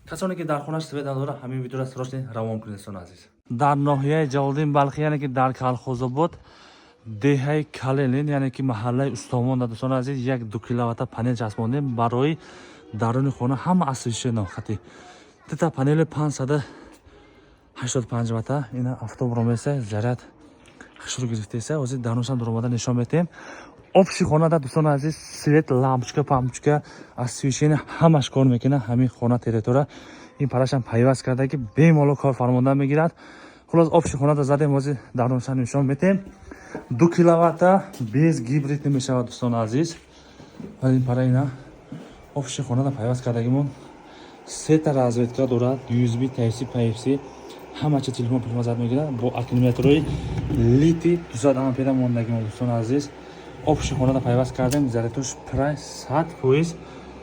Касоне ки дар хонаш свет надорад, ҳамин видеоро срочно равон кунед, дӯстони азиз. Дар ноҳияи Ҷалолиддин Балхӣ, яъне ки дар Калхозобод, деҳаи Калелин, яъне ки маҳаллаи Устомонда, дӯстони азиз, як 2 киловатта панел часпондем барои даруни хона, ҳама освещено хати дита панели 585 ватта. Ина автобро меса заряд хушрӯ гирифтеса. Ҳозир дарунашам дуромада нишон метиҳем. Общий хонада, дӯстони азиз, свет, лампочка, пампочка, освещение ҳамаш кор мекунад. Ҳамин хона территория ин парашам пайваст карда, ки бемалол кор фармондан мегирад. Хулос, общий хонада задем, ҳозир дарунашам нишон метиҳем. 2 киловатта без гибрид намешавад, дӯстони азиз. Ин пара ина общий хонада пайваст кардагимон, сета розетка дорад, USB, Type-C, Type-C, ҳама чи, телефон пилма зад мегирад. Бо аккумуляторҳои литий 200 ампера мондагимон, дӯстони азиз. Общий хонада пайваст кардем, зарядош прай 100%.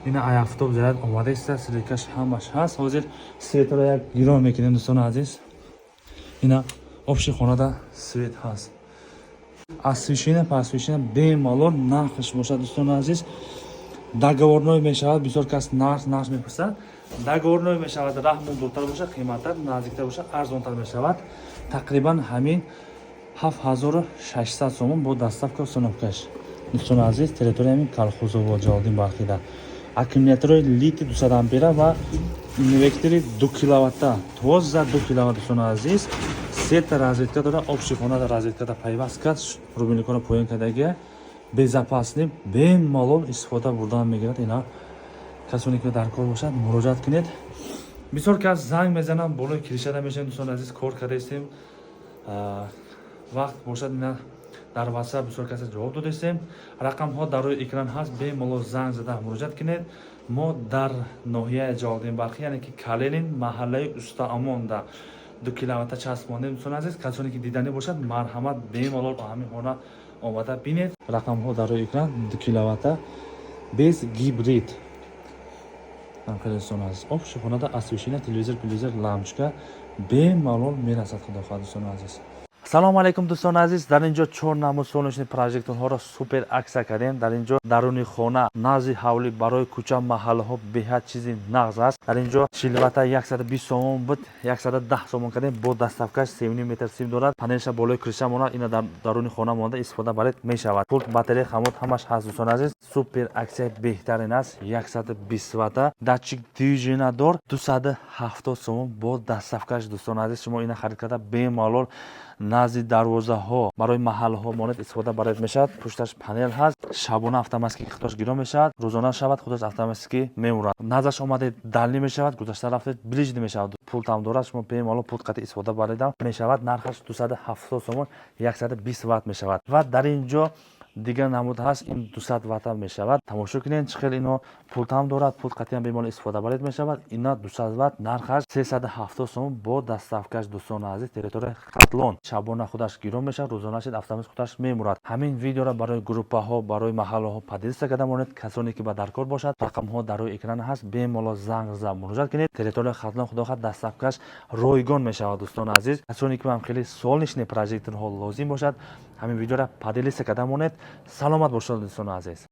Ина ай афтоб заряд омадаиста, силикаш ҳамаш ҳаст. Ҳозир светро як гирон мекунем, дӯстони азиз. Ина общий хонада свет ҳаст, освещение, освещение бемалол. Нархаш бошад, дӯстони азиз, договорной мешавад. Бисёр кас нарх мепурсад. Договорной мешавад, раҳмон дуртар бошад, қиматтар, наздиктар бошад, арзонтар мешавад. Тақрибан ҳамин 7600 сомон бо доставка, установкаш, дӯстони азиз. Территорияи ҳамин Калхозобод, Ҷалолиддин Балхида, аккумуляторҳои литий 200 ампера ва инвертори 2 киловатта, тоза 2 киловатт, дӯстони азиз. Сета розетка дорад, общий хонада розеткада пайваст кард, рубильникҳоро поён кардагия, безопасный, бемалол истифода бурдан мегирад. Ина касоне ки дар кор бошад, муроҷиат кунед. Бисёр кас занг мезанам, болои крышада мешавем, дӯстони азиз, кор кардаистем. Вақт бошад, ина дар WhatsApp бисёр касе ҷавоб додастем. Рақамҳо дар рӯи экран ҳаст, бемалол занг зада муроҷиат кунед. Мо дар ноҳияи Ҷалолиддин Балхӣ, яъне ки Калелин, маҳаллаи Устаамонда 2 киловатта часпондем, дӯстони азиз. Касоне ки диданӣ бошад, марҳамат, бемалол ҳамин хона омада бинед. Рақамҳо дар рӯи экран. 2 киловатта без гибрид. Хеле, дӯстони азиз, общий хонада освещение, телевизор, телевизор, лампочка бемалол мерасад, худо хоҳад, дӯстони азиз. Салому алайкум, дӯстони азиз. Дар ин ҷо чор намуд солнечный прожекторҳоро супер акция кардем. Дар ин ҷо даруни хона, назди ҳавлӣ, барои кӯча, маҳаллаҳо беҳад чизи нағз аст. Дар ин ҷо 40 ватта 120 сомон буд, 110 сомон кардем бо доставкаш. 3,5 метр сим дорад, панелша болои крыша монад. Ина дар даруни хона монда истифода баред мешавад. Пулт, батарея, хамут ҳамаш ҳаст, дӯстони азиз. Супер акция беҳтарин аст. 120 ватта, датчик движения дор, 270 сомон бо доставкаш. Дӯстони азиз, шумо ина харид карда, бемалол назди дарвозаҳо, барои маҳаллаҳо монед, истифода баред мешавад. Пушташ панел ҳаст, шабона автоматики худаш гиро мешавад, рӯзона шавад, худаш автоматики мемурад. Наздаш омадед, дальний мешавад, гузашта рафтед, ближний мешавад. Пултам дорад, шумо бемалол пулт қатъи истифода баредам мешавад. Нархаш 270 сомон, 120 ватт мешавад. Ва дар ин ҷо дигар намуд ҳаст, ин 200 ватта мешавад. Тамошо кунед, чӣ хел ино пултам дорад, пулт қатъиан бемалол истифода баред мешавад. Ина 200 ватт, нархаш 370 сомон бо доставкаш, дӯстони азиз. Территорияи Хатлон, шабона худаш гирон мешавад, рӯзона шид, автомат худаш мемурад. Ҳамин видеоро барои группаҳо, барои маҳаллаҳо поделиться карда монед. Касоне ки ба даркор бошад, рақамҳо дар рӯи экран ҳаст, бемалол занг зада муроҷиат кунед. Территорияи Хатлон, худо хоҳад, доставкаш ройгон мешавад, дӯстони азиз. Касоне ки ҳам хеле солнечный прожекторҳо лозим бошад, ҳамин видеоро поделиться карда монед. Саломат бошед, дӯстони азиз.